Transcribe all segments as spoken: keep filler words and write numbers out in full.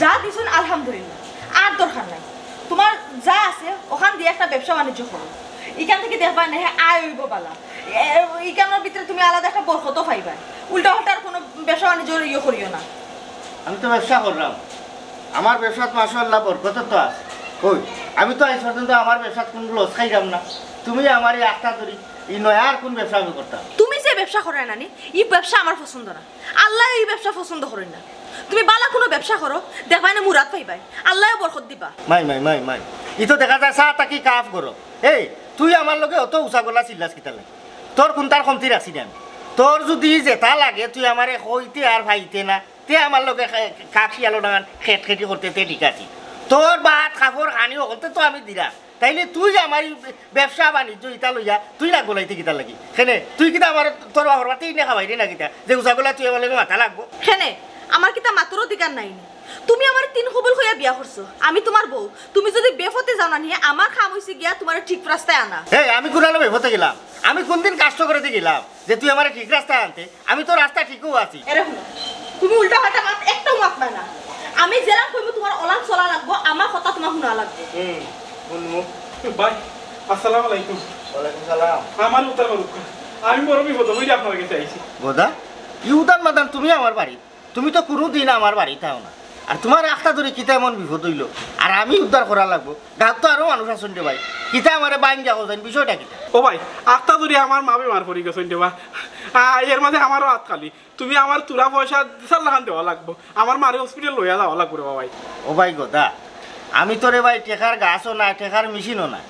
যা দিছইন আলহামদুলিল্লাহ, আর দরকার নাই। তুমার যা আছে অখান দিয়া একটা ব্যবসা বাণিজ্য করো, ইখান থাকি দেখবায় না হে আয় অইবো বালা। এ, ইখানর ভিতরে তুমি আলাদা একটা বরকতও পাইবায়। উল্টা পাল্টা আর কুনু ব্যবসা বাণিজ্য ইয়ে করিও না। আমি তো ব্যবসা কররাম, আমার ব্যবসাত মাশাআল্লাহ বরকত তো আছে। কই, আমি তো আইজ পর্যন্ত আমার ব্যবসাত কুনু লস খাইরাম না। তুমি আমারে আখতা ধরি, ই নয়া আর কুন ব্যবসা আমি করতাম? তুমি যে ব্যবসা কররায় নানি, ই ব্যবসা আমার পছন্দ না। আল্লায় ই ব্যবসা পছন্দ করইন না। তুমি বালা কুনু ব্যবসা করো, দেখবায় না মুরাদ পাইবায়, আল্লায়ও বরকত দিবা। মাই, মাই, মাই, মাই, ই তো দেখা যায় চা থাকি কাফ করো। এই, তুই আমার লগে অত উচা গলা চিল্লাস কিতার লাগি? তোর কুনটার কমতি রাখছি না আমি। তোর যুদি যেটা লাগে তুই আমারে কইতে আর পাইতে না, তে আমার লগে খে-, কাক শিয়ালর লাখান খেটখেটি করতে তে ঠিক আছে। তোর ভাত কাপড় খানি অকলতে তো আমি দিরাম, তাইলে তুই আমার ই ব্যবসা বাণিজ্য ইতা লইয়া তুই নাক গলাইতে কিতার লাগি? কেনে, তুই কিতা আমার তোর বাপর বাড়িত ইনে খাবাইরে না কিতা? যে উচা গলা তুই আমার লগে মাতা লাগবো? কেনে, আমার কিতা মাতর অধিকার নাই নি? তুমি আমারে তিন কবুল কইয়া বিয়া করছো, আমি তুমার বউ। তুমি যুদি বেপথে যাও না নি, আমার কাম অইছে গিয়া তুমারে ঠিক রাস্তায় আনা। এই, আমি কুনানো বেপথে গেলাম? আমি কুনদিন কষ্ট করিতে গেলাম যে তুই আমারে ঠিক রাস্তায় আনতে? আমি তো রাস্তা ঠিকউ আছি। এরে হুনো, তুমি উল্টা পাল্টা মাত একটাও মাতবায় না। আমি যেলান কইমু তুমার অলান চলা লাগবো, আমার কথা তুমার হুনা লাগবো। হুম, হুনমু। ভাই, আসসালামু আলাইকুম। ওয়ালাইকুম সালাম। আমারে উদ্ধার করউক্কা, আমি বড় বিপদো পড়ি আপনার গেছে আইছি। গদা, ই উদান মাদান তুমি আমার বাড়িত? তুমি তো কুনুদিন আমার বাড়িত আও না। আর তুমার আখতা ধরি কিতা এমন বিপদ অইলো? আর আমি উদ্ধার করা লাগবো? গাঁওত তো আরো মানুষ আছইন রে ভাই। কিতা আমারে বাইন গিয়া কইছইন, বিষয়টা কিতা? ও ভাই, আখতা ধরি আমার মা বেমার পড়ি গেছইন রে বা। আ, এর মাঝে আমারও আত খালি। তুমি আমার থুড়া পয়সা দিছার লাখান দেওয়া লাগবো। আমার মারে হসপিটাল লইয়া যাওয়া লাগবো রে বা ভাই। ও ভাই গদা, আমি তো রে ভাই টেকার গাছও না, টেকার মেশিনও না।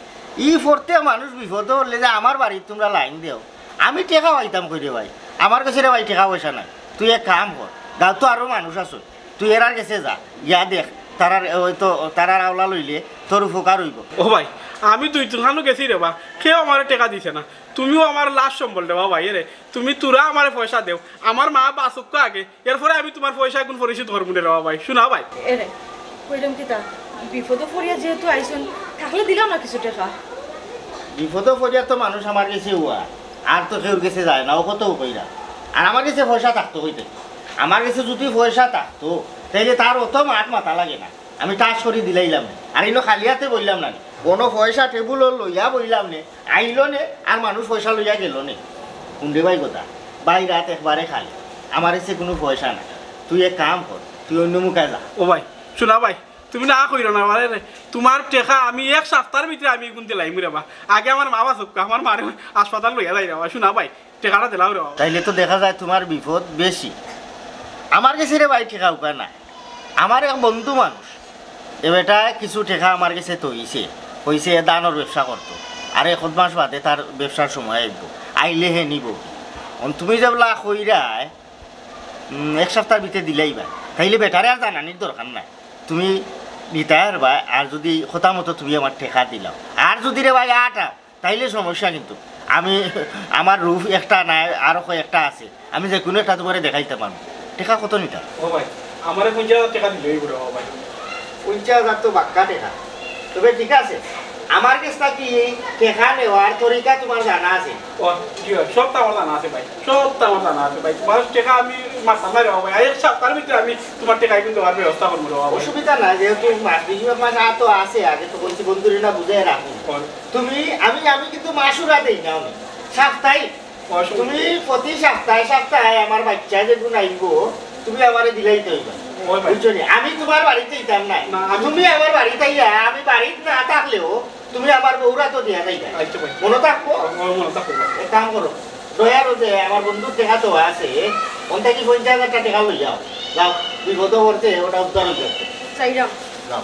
ই পড়তে মানুষ বিপদো পড়লে যে আমার বাড়িত তুমরা লাইন দেও, আমি টেকা পাইতাম কই রে ভাই? আমার গেছে রে ভাই টেকা পয়সা নাই। তুই এক কাম কর, গাঁওত তো আরো মানুষ আছইন, তুই এরার গেছে যা, গিয়া দেখ, তারার, ওই তো, তারার আওলা লইলে তোর উপকার অইবো। ও ভাই, আমি দুই তিনখানো গেছি রে বা, কেউ আমারে টেকা দিছে না। তুমিও আমার লাস্ট সম্বল রে বা ভাই, এরে, তুমি থুড়া আমারে পয়সা দেও, আমার মা বাঁচউক্কা আগে, এরপরে আমি তুমার পয়সা এগুন পরিশোধ করমু রে বা ভাই, হুনা ভাই। এরে, কইরাম কিতা, বিপদো পড়িয়া যেহেতু আইছইন, থাকলে দিলাও না কিছু টেকা। বিপদো পড়িয়া তো মানুষ আমার গেছে উয়া, আর তো কেউর গেছে যায় না, ও কত কইরা। আর আমার গেছে পয়সা থাকতো কইতে, আমার গেছে যুদি পয়সা থাকতো, তাইলে তার অত মাত মাতা লাগে না, আমি টাস করি দিলাইলাম নে। আর ইনো খালি আতে বইলাম না নে, কুনু পয়সা টেবুলো লইয়া বইলাম নে, আইলো নে, আর মানুষ পয়সা লইয়া গেলো নে। হুন রে ভাই গদা, ভাই রাত একবারে খালি, আমার গেছে কুনু পয়সা নাই। তুই এক কাম কর, তুই অইন্য মুখায় যা। ও ভাই, হুনা ভাই, তুমি না কইরো না আমারে রে। তুমার টেকা আমি এক সাপ্তার ভিতরে আমি এগুন দিলাইমু রে বা। আগে আমার মা বাঁচউক্কা, আমার মারে হাসপাতাল লইয়া যাই রে বা। হুনা ভাই, টেকাটা দিলাও রে বা। তাইলে তো দেখা যায় তুমার বিপদ বেশি। আমার গেছে রে ভাই টেকা উকা নাই। আমার এক বন্ধু মানুষ, এ বেটায় কিছু টেকা আমার গেছে থইছে, কইছে এ ধানর ব্যবসা করতো, আর এক মাস বাদে তার ব্যবসার সময় আইবো, আইলে হে নিবো। অন তুমি যেবলা কইরায়, উম, এক সাপ্তার ভিতরে দিলাইবা, তাইলে বেটারে আর জানানির দরকার নাই। তুমি দিতায় পারবায়, আর যুদি কথা মতো তুমি আমার টেকা দিলাও, আর যুদি রে ভাই আটাও, তাইলে সমস্যা কিন্তু। আমি, আমার রূপ একটা নাই, আরো কয়েকটা আছে, আমি যেকুনু একটা তুমারে দেখাইতাম পারমু। টেকা কত নিতা? ও ভাই, আমারে পঞ্চাশ হাজার টেকা দিলেউ অইবো রে বা ভাই। পঞ্চাশ হাজার তো বাক্কা টেকা। তবে ঠিক আছে, আমার গেছ থাকি টেকা নেওয়ার তরিকা তুমার জানা আছে? ও, জি ভাই, সবতা আমার জানা আছে ভাই, সবতা আমার জানা আছে ভাই। তুমার টেকা আমি মারতাম না রে বা ভাই, আর এক সাপ্তার ভিতরে আমি তুমার টেকা কিন্তু দেওয়ার ব্যবস্থা করমু রে বা ভাই। অসুবিধা নাই, যেহেতু মাস, বেশিরভাগ মাস আর তো আছে, আগে তো বলছি বন্ধুরে না বুঝাই রাখমু। ও। তুমি, আমি, আমি কিন্তু মাসুরা দেই না, আমি সাপ্তাহিক। অসুবিধা তুমি প্রতি সাপ্তাহে সাপ্তাহে আমার বাইচ্চা যেগুন আইবো, তুমি আমারে দিলাইতে অইবা। ওই ভাই। বুঝছো নি? আমি তুমার বাড়িত যাইতাম না। না, আমি তুমি আমার বাড়িত আইয়া, আমি বাড়িত না থাকলেও তুমি আমার বউরা তো দিয়া যাইবা। আচ্ছা ভাই। মনো থাকবো? ও, ও, মনো থাকবো ভাই। এক কাম করো, দয়া রোজে আমার বন্ধুর টেকা তো আছে, অন থাকি পঞ্চাশ হাজার টেকা লই যাও। যাও, বিপদো পড়ছে, ওটা উদ্ধার অই যাবে। যাইরাম। যাও।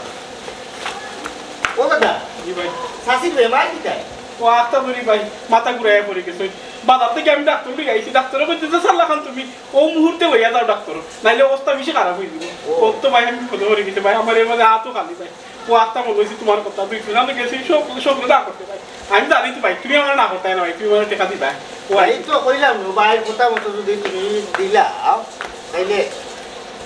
ও দাদা, জি ভাই। চাচির বেমার কিতা? ও আখতা ধরি ভাই, মাথা ঘুরাইয়া পড়ি গেছে। বাজার থাকি আমি ডাক্তর লই আইছি, ডাক্তরে কইছে যে, "চার লাখান তুমি অউ মুহূর্তে লইয়া যাও ডাক্তর, নাইলে অবস্থা বেশি খারাপ অই যিবো।" ও। ও তো ভাই আমি বিপদো পড়ি গেছি ভাই, আমার এর মাঝে আতও খালি ভাই। ও আখতা মনো অইছে তুমার কথা, দুই তিন জন গেছি, সব, সব না করতে ভাই। আমি জানি তো ভাই, তুমি আমারে না করতায় না ভাই, তুমি আমারে টেকা দিবায়। ও ভাই আইছে। তো কইলাম নু, ভাইর কথা মতো যুদি তুমি দিলাও, তাইলে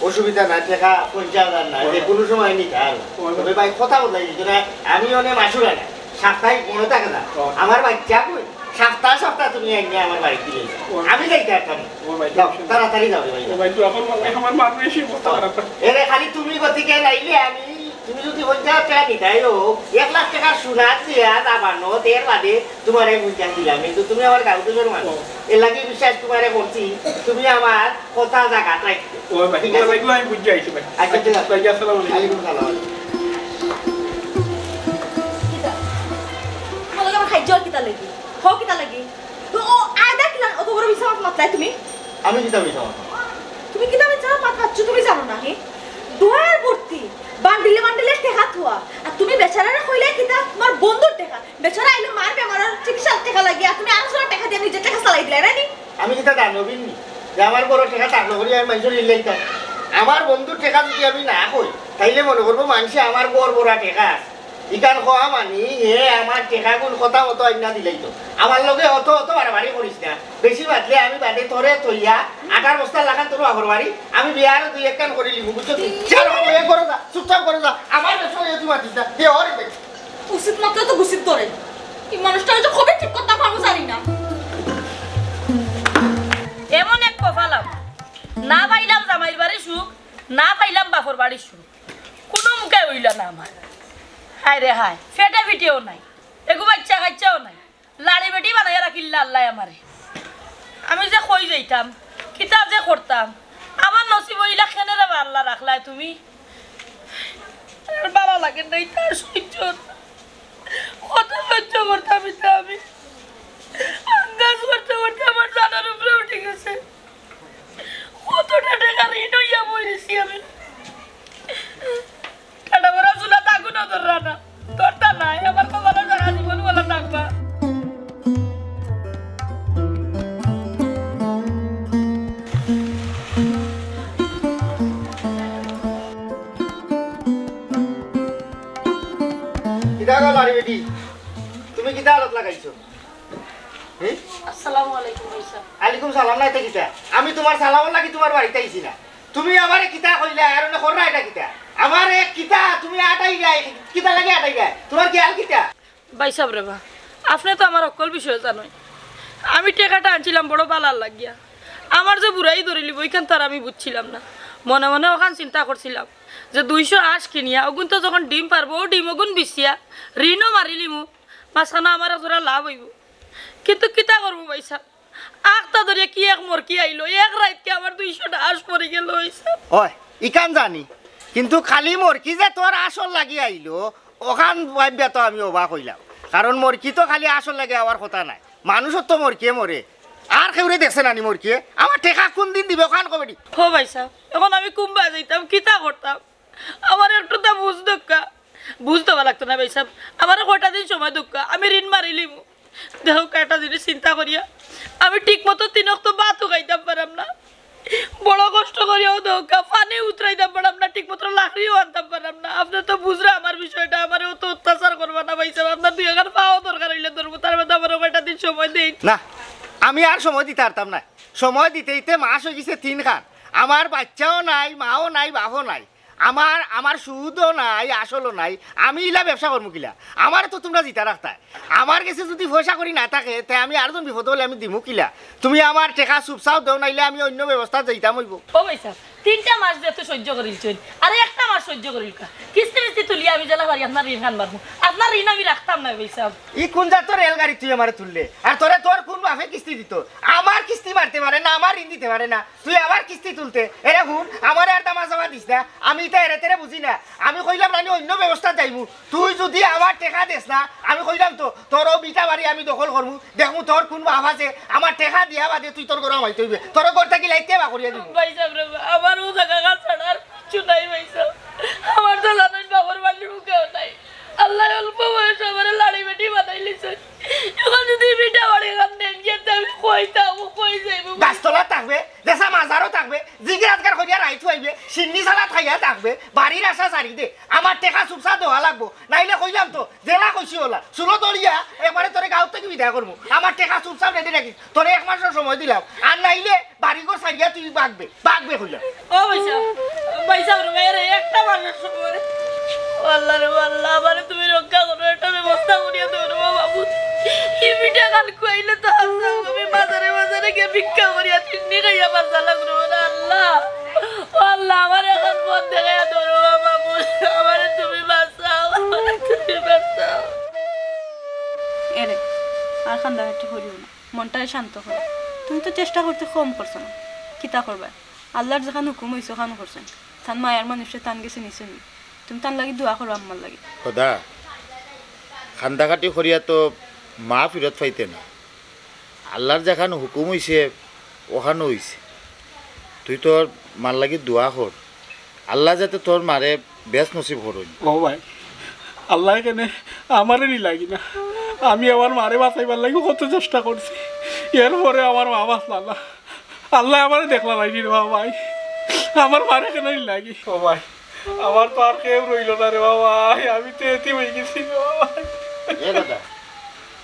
অসুবিধা নাই, টেকা পঞ্চাশ হাজার নাই, ও। যেকুনু সময় নিতায় পারো। ও। তবে ভাই কথা বদলাই দিত না, আমি অনে মাসুরা না। সাপ্তাহিক মনে থাকে না। ও। আমার বাচ্চা কই? সপ্তাহ সপ্তাহ তুমি আইনে আমার বাড়িত দিলে। ও। আমি যাইতে পারতাম। ও ভাই, যাও, তুমি তাড়াতাড়ি যাও রে ভাই। ও ভাই, তুই এখন বলবি, আমার মা বেশি অবস্থা খারাপ। এরে খালি তুমি গতিকে নাইলে আমি, তুমি যদি পঞ্চাশ হাজার টেকা দিতায়, এক লাখ টেকা সোনা দিয়া দাবানো, এর বাদে তোমার এই পঞ্চাশ দিলাম, কিন্তু তুমি আমার গাঁও দুজন মানুষ। ও। এর লাগি বিশ্বাস তোমারে করছি, তুমি আমার কথা জাগাত রাখবে। ও ভাই, ঠিক আছে? ভাই, আমি বুঝে আইছি ভাই। আচ্ছা, ঠিক আছে। ভাই, আসসালামু আলাইকুম। ওয়ালাইকুম সালাম। কিতা? তোমার লগে আমার খাইজ্জা কিতা লাগি? হো কিতা লাগি? তো ও আয়দা কিলা অত বড় মিছা মাত মাতলায় তুমি? আমি কিতা মিছা মাত মাতলাম? তুমি কিতা মিছা মাত মাতছো তুমি জানো না, হে? দয়ার ভর্তি, বান্ডিলে বান্ডিলে টেকা থুয়া। আর তুমি বেচারারে কইলে কিতা? তোমার বন্ধুর টেকা। বেচারা আইলো মার বেমারর চিকিৎসার টেকা লাগি, আর তুমি আরো জনর টেকা দিয়া নিজের টেকা চালাই দিলায়, না নি? আমি কিতা দানবীর নি? যে আমার বড় টেকা তার লগরি আমি মানষর ইল্লাইতাম। আমার বন্ধুর টেকা যদি আমি না কই, তাইলে মনে করবো মানষে আমার বড় বড় টেকা আছে। ইখান কওয়া মানি, হে আমার টেকাগুন কথা মতো আইনা দিলাইতো। আমার লগে অত অত বাড়াবাড়ি করিস না। বেশি মাতলে আমি বাদে তোরে থইয়া আটার বস্তার লাখান তোর বাপর বাড়ি, আমি বিয়ারও দুই একখান করি লিমু, বুঝছো তুই? যা, এ করো যা, চুপচাপ করো যা। আমার ব্যবসা লইয়া তুই মাতিস না। হে, হরে দেখ। উচিত মাতলে তো গুছিত ধরে। এই মানুষটা হয়তো কবে ঠিক করতাম পারবো জানি না। এমন এক কপাল আমার। না পাইলাম জামাইর বাড়ি সুখ, না পাইলাম বাপর বাড়ি সুখ। কোনো মুখে হইল না আমার। হায় রে হায়, ফেটে ফিটেও নাই, এগু বাচ্চা কাচ্চাও নাই। লাড়ি বেটি বানাইয়া রাখিল্লা আল্লায় আমারে। আমি যে কই যাইতাম, কিতা যে করতাম, আমার নসিব অইলা কেনে রে বা আল্লাহ রাখলায় তুমি। আর ভালা লাগে না, ইতা আর সহ্য অর না। কত সহ্য করতাম ইতা আমি। আন্দাজ করতে করতে আমার জানর উপরে উঠি গেছে। কতটা টেকা ঋণ অইয়া বইছি আমি। কাটা পড়া চুলাত আগুনও ধররা না, ধরতা নাই, আমার কপালো সারা জীবন বলা থাকবা। কিতা গো লাড়ি বেটি, তুমি কিতা আলত লাগাইছো? হুম? আসসালামু আলাইকুম ভাইসাব। আলাইকুম সালাম না, এটা কিতা? আমি তোমার সালামর লাগি তোমার বাড়িত আইছি না। তুমি আমারে কিতা কইলা, আর অনে কররা এটা কিতা? আমারে কিতা তুমি আটাই গায়, কিতা লাগে আটাই গায়? তোমার খেয়াল কিতা? ভাইসাব রে বা, আপনে তো আমার হক্কল বিষয় জানইন। আমি টেকাটা আনছিলাম বড় ভালার লাগিয়া। আমার যে বুড়াই ধরিলিবো, ইখান তো আর আমি বুঝছিলাম না। মনে মনে অখান চিন্তা করছিলাম যে দুইশো আঁশ কিনিয়া, অগুন তো যখন ডিম পারবো, অউ ডিম অগুন বিচিয়া ঋণও মারিলিমু, মাঝখানো আমার এক জোড়া লাভ অইবো। কিন্তু কিতা করমু ভাইসাব, আখতা ধরিয়া কি এক মরকি আইলো, এক রাইতকে আমার দুইশোটা আঁশ মরি গেল ভাইসাব। ওই, ইখান জানি, কিন্তু খালি মরকি যে তোর আঁশর লাগি আইলো, অখান ভাবিয়া তো আমি অবাক অইলাম। কারণ মরকি তো খালি আঁশর লাগি আওয়ার কথা নায়, মানুষর তো মরকিয়ে মরে। আর কেউরে দেখছে না নি মরকিয়ে? আমার টেকা কুনদিন দিবে, অখান কও বেটি। হো ভাইসাব, এখন আমি কুনবায় যাইতাম, কিতা করতাম? আমার একটুতা বুঝ দেউক্কা। বুঝ দেওয়া লাগতো না ভাইসাব, আমারে কয়টা দিন সময় দেউক্কা, আমি ঋণ মারিলিমু। দেখউক্কা, একটা জিনিস চিন্তা করিয়া, আমি ঠিক মতো তিন অক্ত ভাতও খাইতাম পারাম না, বড় কষ্ট করিয়াও দেখউক্কা, পানি উতরাইতাম পারাম না, ঠিক মতো লাকড়িও আনতাম পারাম না। আপনে তো বুঝরা আমার বিষয়টা, আমারে অত অত্যাচার করবা না ভাইসাব, আপনার দুই একখান পাও দরকার অইলে ধরমু, তার বাদে আমারে কয়টা দিন সময় দেইন। না, আমি আর সময় দিতে পারতাম না। সময় দিতে দিতে মাস অই গেছে তিনখান, আমার বাইচ্চাও নাই, মাও নাই, বাপও নাই। আমার, আমার সুদও নাই, আসলও নাই। আমি ইলা ব্যবসা করমু কিলা? আমারে তো তুমরা জিতা রাখতায়। আমার গেছে যুদি পয়সা কড়ি না থাকে, তে আমি আরোজন বিপদো অইলে আমি দিমু কিলা? তুমি আমার টেকা চুপচাপ দেও, নাইলে আমি অইন্য ব্যবস্থাত যাইতাম অইবো। ও ভাইসাব, তিনটা মাস যেহেতু সহ্য করিলছইন, আর একটা মাস সহ্য করিলউক্কা। কিস্তি মিস্তি তুলিয়া আমি যেলা পারি আপনার ঋণ খান মারমু। আপনার ঋণ আমি রাখতাম না ভাইসাব। ই কুন জাতর রেলগাড়িত তুই আমারে তুললে? আর তোরে তোর কুন বাপে কিস্তি দিতো? আমার কিস্তি মারতে পারে না, আমার ঋণ দিতে পারে না। তুই আবার কিস্তি তুলতে, এরে হুন, আমারে আর দামা চামা দিস না, আমি ইতা এরে তেরে বুঝি না। আমি কইলাম না নি অইন্য ব্যবস্থাত যাইমু, তুই যুদি আমার টেকা দেস না, আমি কইলাম তো, তোর অউ ভিটা বাড়ি আমি দখল করমু, দেখমু তোর কুন বাপ আছে, আমার টেকা দিয়া বাদে তুই তোর ঘরো হামাইতে অইবে, তোর ঘর থাকি লাইতে বার করিয়া দিমু। ভাইসাব রে বা, আমার অউ জাগা ছাড়া আর কিচ্ছু নাই ভাইসাব, আমার তো জানইন বাপর বাড়ির মুখেও নাই। আল্লায় অল্প বয়সে আমারে লাড়ি বেটি বানাইলিছইন। এখন যুদি ভিটা বাড়ি খান দেইন গিয়া, তে আমি কই থাকমু, কই যাইমু? গাছতলাত থাকবে, যেছা মাজারো থাকবে, জিকির আজকার করিয়া রাইত আইবে, শিন্নি সালাত খাইয়া থাকবে, বাড়ির আশা ছাড়ি দে। আমার টেকা চুপচাপ দেওয়া লাগবো, নাইলে কইলাম তো, যেলা কইছি অলা, চুলো দড়িয়া একবারে তোরে গাঁও থাকি বিদায় করমু। আমার টেকা চুপচাপ রেডি রাখিস, তোরে এক মাসর সময় দিলাম, আর নাইলে বাড়িঘর ছাড়িয়া তুই ভাগবে, ভাগবে কইলাম। ও ভাইসাব, ভাইসাব রে, ভাই রে, একটা মাসর সময়। ও আল্লাহ রে, ও আল্লাহ, আমারে তুমি রক্ষা করো, একটা ব্যবস্থা করিয়া কইলে তো হাসাও, আমি বাজারে বাজারে গিয়া ভিক্ষা করিয়া তিন্নি খাইয়া বাঁচা লাগবো না আল্লাহ। ও আল্লাহ, আমার এখন পথ দেখাইয়া ধরো বাবা, আমারে তুমি বাঁচাও, আমারে তুমি বাঁচাও। এরে, আর কান্দাকাটি করিও না, মনটারে শান্ত করো। তুমি তো চেষ্টা করতে কম করছো না, কিতা করবা? আল্লাহর যেখান হুকুম অইছে, ওখান করছেন। তান মায়ার মানুষে তান গেছে নিছে নি। তুমি তান লাগি দোয়া করো, আম্মার লাগি। খোদা, কান্দাকাটি করিয়া তো মা ফিরত পাইতে না। আল্লাহর যেখান হুকুম অইছে, ওখানও অইছে। তুই তোর মার লাগি দোয়া কর, আল্লাহ যাতে তোর মারে বেহেস্ত নসিব করইন। ও ভাই, আল্লাহ কেনে আমারে নি লাগি না। আমি আমার মারে বাঁচাইবার লাগি কত চেষ্টা করছি, এরপরে আমার মা বাঁচলা না। আল্লাহ আমারে দেখলা নাই রে বাবা ভাই, আমার মারে কেনে নি লাগি। ও ভাই, আমার তো আর কেউ রইল না রে বাবা ভাই, আমি তো এতিম অই গেছি রে বাবা ভাই। এ দাদা,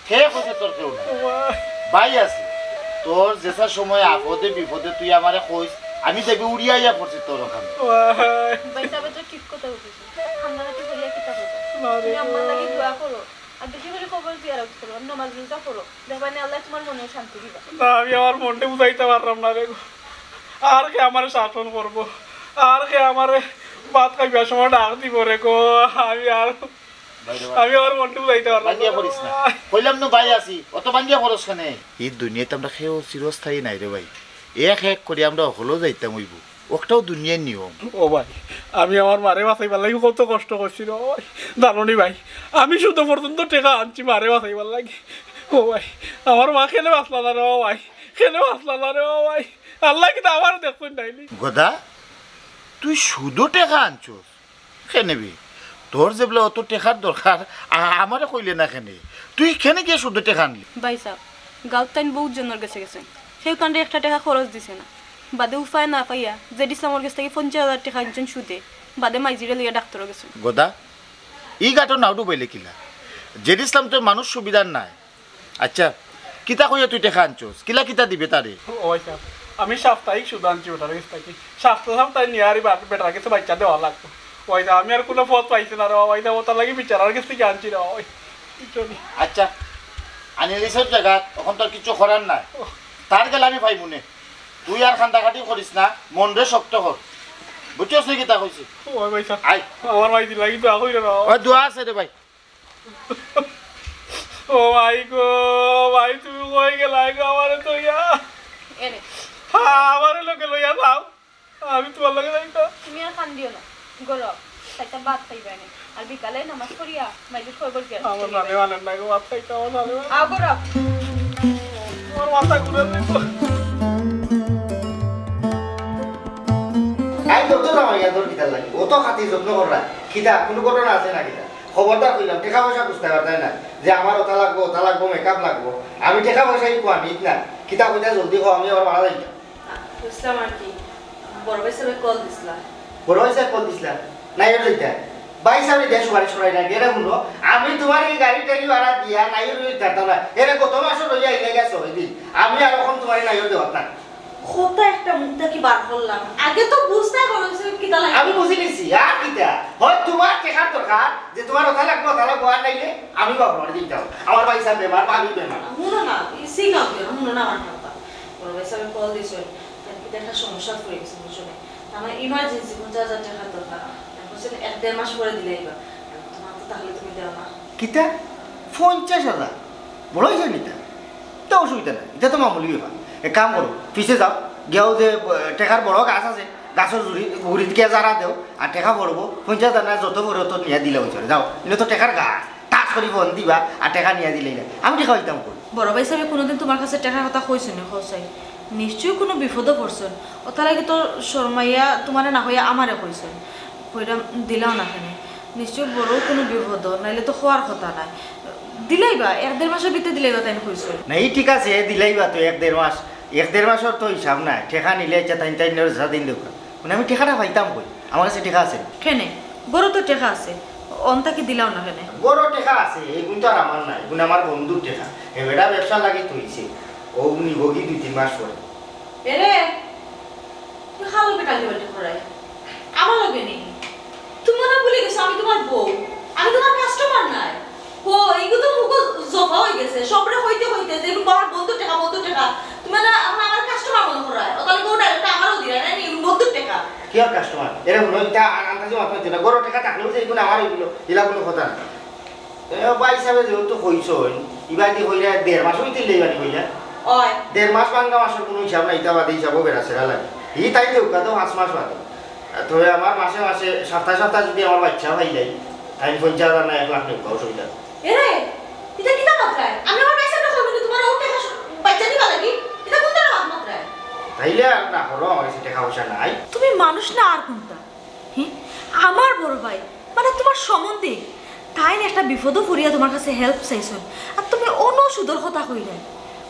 কে কইছে তোর কেউ নাই? ও ভাই। ভাই আছে, তোর যেসা সময় আপদে বিপদে তুই আমারে কইস, আমি দেখবি উড়িয়া আইয়া পড়ছি তোর ওখানে। ও ভাই। ভাই সাহেব তো ঠিক কথা কইছে, কান্দাকাটি করিয়া কিতা করবা? না রে তুমি আম্মার লাগি দোয়া করো, আর বেশি করি কবর জিয়ারত করো, আর নামাজ রোজা করো, দেখবা নি আল্লাহ তোমার মনে শান্তি দিবা। না, আমি আমার মনটা বুঝাইতে পারলাম না রে গো। আর কে আমারে শাসন করবো? আর কে আমারে ভাত খাইবার সময় ডাক দিব রে গো? আমি আর, ভাই রে ভাই। আমি আমার মনটা বুঝাইতে পারলাম না। ভাঙ্গিয়া পড়িস না। কইলাম না ভাই আছি, অত ভাঙ্গিয়া পড়স কেনে? ই দুনিয়াত আমরা কেউ চিরস্থায়ী নায় রে ভাই। এক এক করি আমরা হকলও যাইতাম অইবো। ওটাও দুনিয়ার নিয়ম। ও ভাই, আমি আমার মারে বাঁচাইবার লাগি কত কষ্ট করছি রে ভাই। জানো নি ভাই, আমি সুদো পর্যন্ত টেকা আনছি মারে বাঁচাইবার লাগি। ও ভাই, আমার মা কেনে বাঁচলা না রে ভাই, কেনে বাঁচলা না রে ভাই। আল্লাহ কিন্তু আমারে দেখছইন নাইলে। গদা, তুই সুদো টেকা আনছস? কেনে বে? তোর যেবলা অত টেকার দরকার, আ-, আমারে কইলে না কেনে? তুই কেনে গিয়া সুদো টেকা আনলি? ভাই সাহেব, গাঁওত তাইন বউত জনর গেছে গেছইন, কেউ তানরে একটা টেকা খরচ দিছে না। বাদে উপায় না পাইয়া জেড ইসলামর গেছ থাকি পঞ্চাশ হাজার টেকা আনছইন সুদে, বাদে মাইজিরে লইয়া ডাক্তরও গেছইন। গদা, ই গাটো নাও ডুবাইলে কিলা? জেড ইসলাম তো মানুষ সুবিধার নায়। আচ্ছা, কিতা কইয়া তুই টেকা আনছস? কিলা কিতা দিবে তারে? ও ভাই সাহেব, আমি সাপ্তাহিক সুদ আনছি বেটার গেছ থাকি। সাপ্তাহ সাপ্তাহে নিয়া আর ই বা-, বেটার গেছে বাইচ্চা দেওয়া লাগবো। ও ভাই সাহেব, আমি আর কুনু পথ পাইছি না রে বাবা, ভাই সাহেব, ওটার লাগি বিচারার গেছ থাকি আনছি রে বাবা, ভাই। বুঝছো নি? আচ্ছা, আনিলি সব জাগাত, অখন তোর কিচ্ছু করার নাই। তার গেলে আমি পাইমু নে। তুই আর কান্দাকাটি করিস না, মনরে শক্ত কর। বুঝছস নি কিতা কইছি? ও ভাই সাহেব, আয়। আমার ভাই দিলা কিন্তু আগুই রে বাবা। ওই দোয়া আছে রে ভাই। ও ভাই গো, ভাই তুমি কই গেলায় গো আমারে থইয়া? এনে। হ্যাঁ, আমারে লগে লইয়া যাও। আমি তুমার লগে যাইতাম। তুমি আর কান্দিও না। গরো, তাইতা ভাত খাইবা এনে। আর বিকালে নামাজ পড়িয়া মাইজে খবর গেল। আমার জানে মানে না গো, ভাত খাইতে আমার জানে মানে। আও গরো। তোমার মাথা ঘুরে যাইব। আই তো তো না মাইয়া তোর কিতার লাগি। ও তো খাতি যত্ন কররা। কিতা, কুনু ঘটনা আছে না কিতা? খবরদার কইলাম, টেকা পয়সা খুজতায় পারতায় না। যে আমার ওটা লাগবো, ওটা লাগবো, মেকআপ লাগবো। আমি টেকা পয়সা ই কুয়ানিত না। কিতা কইতায় জলদি কও, আমি আবার মারা যাইতাম। বুঝলাম আর কি। বড় ভাই সাহেবে কল দিছলা। বড় ভাই সাহেব কল দিছলা? নাইওর যাইতায়। ভাই সাহেব দিয়া সুপারিশ করাই না, গেরে হুনো। আমি তুমার ই গাড়ি টাড়ি ভাড়া দিয়া নাইওর যাইতাম না। এরে গত মাসও লইয়া আইলে গেছো ওই দিন। আমি আর অখন তুমার নাইওর দেওয়াত না। কথা একটা মুখ থাকি বার করলাম। আগে তো বুঝতায় বড় ভাই সাহেব কিতা লাগে। আমি বুঝি নিছি, আর কিতা? হয় তুমার টেকার দরকার, যে তুমার ওটা লাগবো, ওটা লাগবো, আর নাইলে আমি বাবা মারা দিতাম। আমার ভাই সাহেব বেমার, ভাবি বেমার। হুনো না, ই সিং আউট, হুনো না আমার কথা। বড় ভাই সাহেবে কল দিছইন, তার কিতা একটা সমস্যা পড়ি গেছে, বুঝছো নি? আমার ইমার্জেন্সি পঞ্চাশ হাজার টেকার দরকার। এখন সে এক দেড় মাস পরে দিলাইবা। এখন তোমার তো তাহলে তুমি দেও না। কিতা? পঞ্চাশ হাজার? বড় অইছে নি ইতা? তা অসুবিধা নাই, ইতা তো মামুলি ব্যাপার। এক কাম করো, পিছে যাও, গিয়াও যে, আহ, টেকার বড় গাছ আছে, গাছর জুড়ি, গুড়িত গিয়া জারা দেও, আর টেকা পড়বো, পঞ্চাশ হাজার না যত পড়ে অত নিয়া দিলা অইছে, যাও। ইনো তো টেকার গাছ, টাস করি ফোন দিবা, আর টেকা নিয়া দিলাইলা। আমি টেকা পাইতাম কই? বড় ভাই সাহেবে কুনুদিন তুমার কাছে টেকার কথা কইছইন নি, কও চাই? নিশ্চয় কুনু বিপদো পড়ছইন। ওটার লাগি তো শরমাইয়া তুমারে না কইয়া আমারে কইছইন। কইরাম দিলাও না কেনে? নিশ্চয় বড় কুনু বিপদো, নাইলে তো কওয়ার কথা নায়। দিলাইবা, এক দেড় মাসর ভিতরে দিলাইবা তাইন কইছইন। না, ই ঠিক আছে, দিলাইবা তো এক দেড় মাস। এক দেড় মাসর তো হিসাব নাই। টেকা নিলে আইচ্ছা তাইন তাইন স্বাধীন দেউক্কা। মানে আমি টেকাটা পাইতাম কই? আমার কাছে টেকা আছে নি? কেনে? ঘরো তো টেকা আছে। অন থাকি দিলাও না কেনে? ঘরো টেকা আছে, এগুন তো আর আমার নায়, এগুন আমার বন্ধুর টেকা। হে বেটা ব্যবসার লাগি থইছে, অউ নিবোগি দুই তিন মাস পরে। এরে, তুই কার লগে টালি বাটি করায়? আমার লগে নি? তুমি মনে হয় ভুলি গেছো আমি তুমার বউ, আমি তুমার কাস্টমার নায়। কই, ইগু তো মুখো জফা অই গেছে, সবরে কইতে কইতে যে কিয়র কাস্টমার? এরা মনে হয় তা আ-, আন্দাজে মাত্র দিলা। গরো টেকা থাকলেও যে এগুলো আমার এগুলো, এলা কোনো কথা না। এ, ভাই হিসাবে যেহেতু কইছইন, ইবাদি কইরা দেড় মাস হইতে ইবাদি কইরা। ওই। দেড় মাস ভাঙ্গা মাসের কোনো হিসাব নাই, ইতা বাদে হিসাবও বেড়া সেরা লাগে। ই তাই দেউক্কা তো পাঁচ মাস বাদে। তবে আমার মাসে মাসে, সপ্তাহে সপ্তাহে যদি আমার বাচ্চা পাই যাই, আমি পঞ্চাশ হাজার না এক লাখ নেব, অসুবিধা নেই। এরে, ইতা কিতা মাতরায়? আমি আমার ভাই হিসাবে কইব না, তোমার ও টেকা স-, বাচ্চা দিবা লাগি? ইতা কোন ধরনের মাত মাতরায়? তাইলে আর না করো, আমার কাছে টেকা পয়সা নাই। তুমি মানুষ না আর কোনটা? হি? আমার বড় ভাই, মানে তোমার সম্বন্ধী, তাইন একটা বিপদো পড়িয়া তোমার কাছে হেল্প চাইছইন, আর তুমি অনো সুদর কথা কইরায়।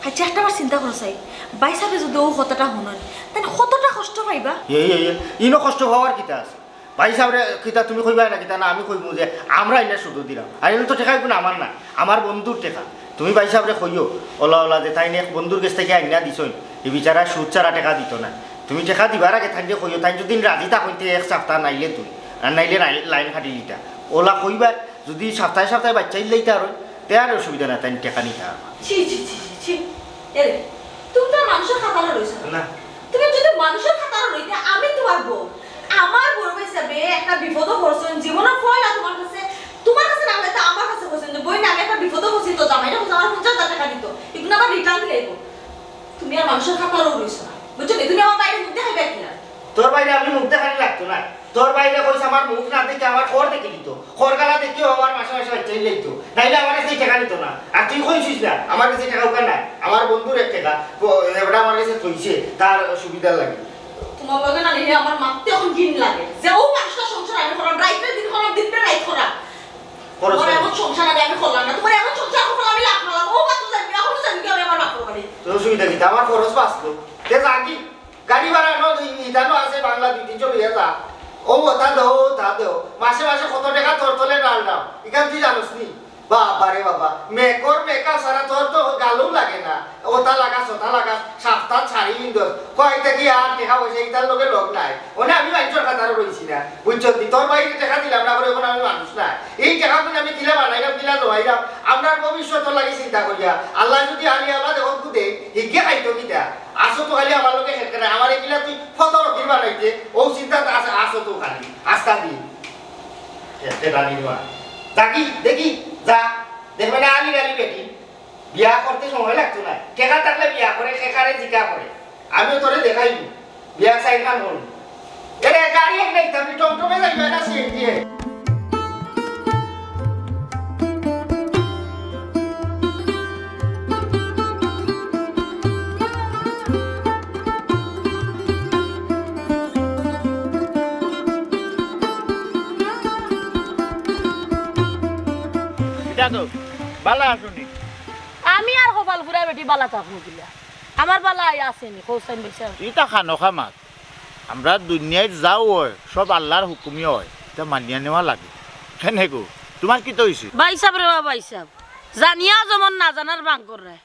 আচ্ছা, একটা বার চিন্তা করো চাই, ভাই সাবে যদি ও কথাটা হুনইন, তাইন কতটা কষ্ট পাইবা? এই, এই, এই, ইনো কষ্ট পাওয়ার কিতা আছে? ভাই সাবরে কিতা তুমি কইবা না কিতা? না, আমি কইমু যে আমরা ইনা সুদো দিলাম, আর ইনো তো টেকা কোনো আমার না, আমার বন্ধুর টেকা। তুমি ভাই সাবরে কইও, ওলা ওলা যে তাইন এক বন্ধুর গেছ থাকি আইনা দিছইন, ই বিচারা সুদ ছাড়া টেকা দিত না। তুমি টেকা দিবার আগে তাইনরে কইও, তাইন যদি রাজি থাকইন তে এক সপ্তাহ, নাইলে দুই, আর নাইলে লাই-, লাইন কাটি দিতা। ওলা কইবা, যদি সপ্তাহে সপ্তাহে বাচ্চা ইলাইতা আর, তে আর অসুবিধা না, তাইন টেকা নিতা আর। ছি, ছি, ছি, ছি, ছি। এরে, তুমি তো আর মানুষর খাতারো রইছো না। না। তুমি যদি মানুষর খাতারো রইতে, আমি তোমার বউ। আমার বড় ভাই হিসাবে একটা বিপদো পড়ছইন, জীবনর পয়লা তোমার কাছে, তোমার কাছে না কইতা, আমার কাছে কইছইন যে, "বইন, আমি একটা বিপদো পড়ছি, তো জামাইরে কইছি আমার পঞ্চাশ হাজার টেকা দিত, ইগুন আবার রিটার্ন দিলাইবো।" তুমি আর মানুষর খাতারো রইছো না, বুঝছো নি? তুমি আমার ভাইরে মুখ দেখাইবা কিলা? তোর ভাইরে আমি মুখ দেখানি লাগতো না। তোর ভাইরে কইছ আমার মুখ না দেখে আমার খর দেখি দিত। খর গালা দেখিও আমার মাসে মাসে বাচ্চা ইলাইতো। নাইলে আমার কাছে টেকা নিত না। আর তুই কইছিস না, আমার কাছে টেকা উকার নাই। আমার বন্ধুর এক টেকা, প-, এবারে আমার কাছে থইছে, তার সুবিধার লাগি। তোমার লগে না নিলে আমার মারতে এখন ঘিন লাগে। যে ও মানুষটা সংসার আমি করাম, রাইতে দিন করাম, দিনটা রাইত করাম। খরচ তোমার নাই। এমন সংসার আগে আমি করলাম না। তোমার এমন সংসার করলাম আমি লাখ না লাখ। ও বাপ তো জানি, এখনো জানি কি আমি আমার বাপর বাড়ি। তোর সুবিধা কিতা? আমার খরচ বাঁচলো। তে যাগি। গাড়ি ভাড়া ন, দুই, ইটা ন আছে বাংলা দুই তিনশো লইয়া যা। ও ওটা দেও, ওটা দেও। মাসে মাসে কত টেকা তোর তলে ডাল দাও। ইখান তুই জানোস নি? বাবা রে বাবা, মেকর মেকআপ ছাড়া তোর তো গালও লাগে না। ওটা লাগাস, ওটা লাগাস, সাপ্তাহ ছাড়ি ইন্দোস। কয় থাকি আর টেকা পয়সা ইতার লগে লগ নাই। ওনে আমি মানুষর খাতারো রইছি না। বুঝছো নি? তোর ভাইরে টেকা দিলাম না করে এখন আমি মানুষ না। এই টেকা গুলো আমি কিলা বানাইলাম, কিলা জমাইলাম, আমরার ভবিষ্যতর লাগি চিন্তা করিয়া। আল্লাহ যদি আলি আল্লাহ দেখো খুদে, হিগে খাইতো কিতা? আসো তো খালি আমার লগে খেতে না, আমার এগুলা তুই ফতর ফির বানাইতে, ও চিন্তা তো আছে, আসো তো খালি, আস্তা দি। খেতে রানি মা। দেখি, দেখি, যা। দেখবে না আলি গালি বেটি। বিয়া করতে সময় লাগতো না। টেকা থাকলে বিয়া করে, শেখারে জিকা করে। আমিও তোরে দেখাইব। বিয়া সাইড খান করুন। এরে, গাড়ি এক নাই, আপনি টমটমে যাইবে না, সিএনজি এ। ইটা তো বালা আছনি। আমি আর কপাল ফুরা বেটি বালা থাকমু কিলা? আমার বালা আই আছেনি, কৌসাইন বলছে। ইটা খানো খামাত। আমরা দুনিয়াত যাও অয়, সব আল্লাহর হুকুমই অয়, ইটা মানিয়া নেওয়া লাগে। কেনে গো, তোমার কিতা অইছে? ভাই সাব রে বা ভাই সাব, জানিয়াও যেমন না জানার ভান কররায়।